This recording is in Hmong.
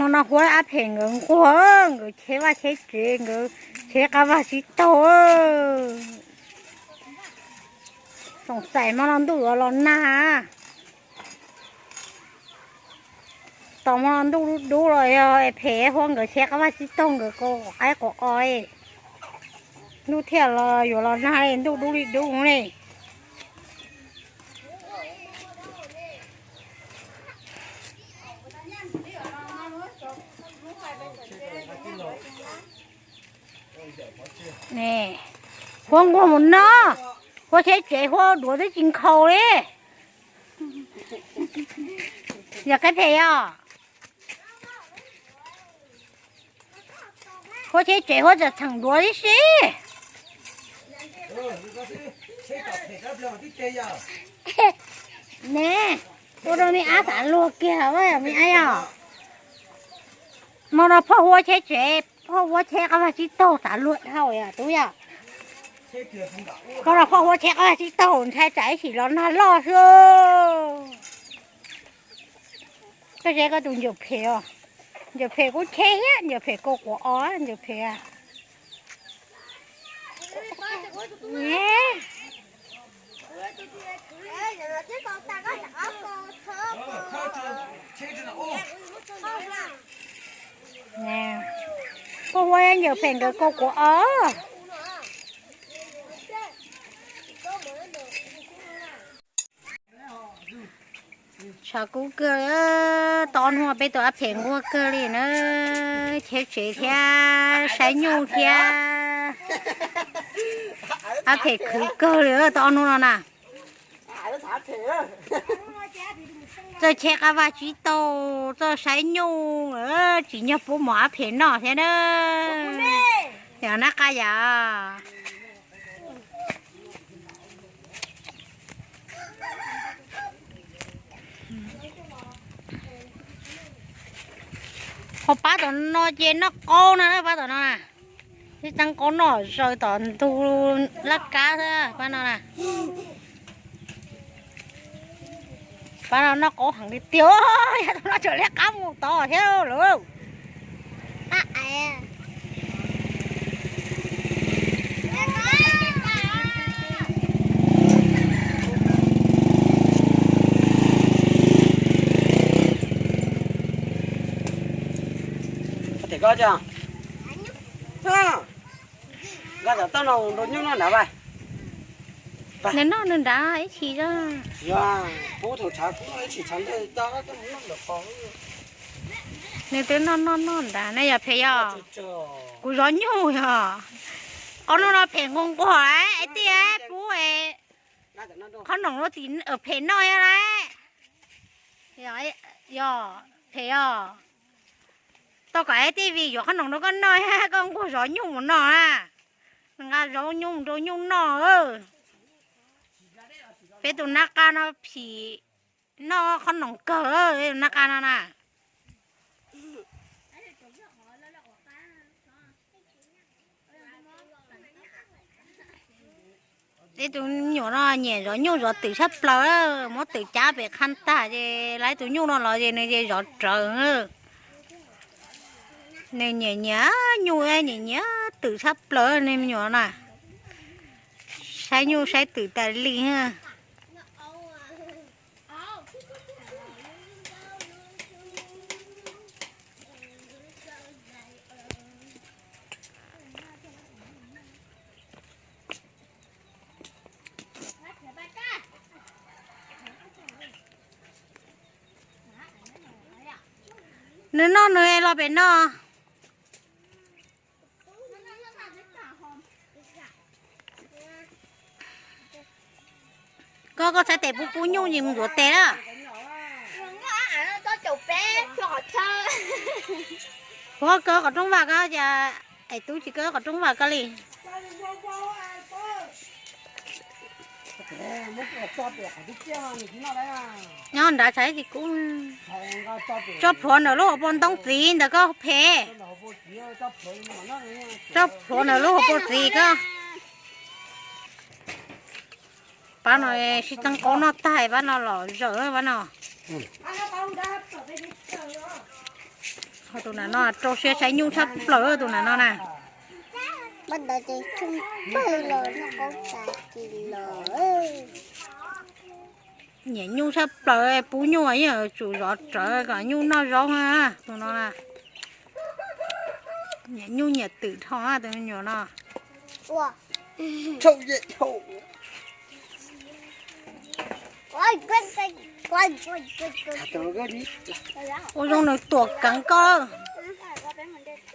No Huab Ab Phem nkawd nquag, nkawd cheb vaj cheb tsev, nkawd cheb qab vag tsib taug. Xoom xais hmo no ntuj yuav los nag. Tos hmo no ntuj dub dub los yog Phem Huab nkawd cheb qab vag tsib taug, nkawd kaus quav qaib quav o. Ntuj thiaj los yuav los nag li, ntuj dub li dub li. Huab nquag mus no, Huab cheb tsev, Huab duav twb tsis nkhaus li. Yog qab phem yog. Huab cheb tsev, Huab txawm txheem duav tib si. Ne, ua rau me ab xav luag kiag, me ab yog. Hmo no phauj Huab cheb tsev, phauj Huab cheb qab vag tsib taug, xav luag dhau yog tub yog. Koj los phauj Huab cheb qab vag tsib taug, ntshai tsam ib sim los nag loj xwb. Koj saib koj tus ncauj phem os. Ncauj phem kuj cheb thiab, ncauj phem kaus quav o, ncauj phem. Koj ua ncauj phem nkawd kaus quav o. Tshav kub kawg li, tau ob hnub peb tus ab phem nquag kawg li na, cheb tsev thiab saib nyuj thiab. Ab phem khwv kawg li tau ob hnub no na. Txawj cheb qab vag tsib taug, txawj saib nyuj, tsim nyog pub mov ab phem noj thiab na. Yog nab qa yam. Ho pab tom no ces noj qaub na, pab tom no na. Sib txeeb qaub noj zaws tom ntug laj kab xwb pab no na. Pab no noj qaub heev li tiag, yog tus no tseem liab qab mus tod thiab lauj. Koj nrau nyuj noj nrad. Nws noj nws nrad ib chim. Yog, pub thaum tshav kub ib chim tshav ntuj. Nws twb noj noj noj nrad ne, yog phem yog. Kuv zov nyuj yog. Ob hnub no phem nquag nquag, tij pub qhob noom rau tim phem noj lawm. Yog phem yog. Tau kom tij Vim yuav qhob noom rau koj noj, koj nquag zov nyuj mus no na. Nqa zov nyuj mus rau nyuj noj. Peb tus nab qa no phim noj qhob noom kawg, nab qa no na. Ib tug me nyuam no nyiam zov nyuj zov twm tshaj plaws, muab twm cab pem qhab tag ces lawv tus nyuj no los ces nws ces zov rawv. Nws nyiam nyiam nyuj, nyiam nyiam twm tshaj plaws ne me nyuam na. Saib nyuj saib twm tas li. Nws noj nws los pem no. Koj, koj txhais tes pub pub nyuj es mus ntxuav tes lawm. Puas kawg qhov rooj vag koj cas, es tub tsis kawg qhov rooj vag koj li. Nyob nrad tshav tsis kub. Tso plhuav ntawm lub hauv paus ntoo txiv ntawd koj phem. Tso plhuav ntawm lub hauv paus txiv koj. Pab no sib txeeb qaub noj tag, pab no los zawm pab no. Tus nam no rau siab saib nyuj tshaj plaws tus nam no na. Nyiam nyuj tshaj plaws, pub nyuj yeej tsum zov rawv kom nyuj noj zaub na. Tus no na, nyiam nyuj nyiam twm dhau tus me nyuam no. Ua zoo nws tuam keev koj.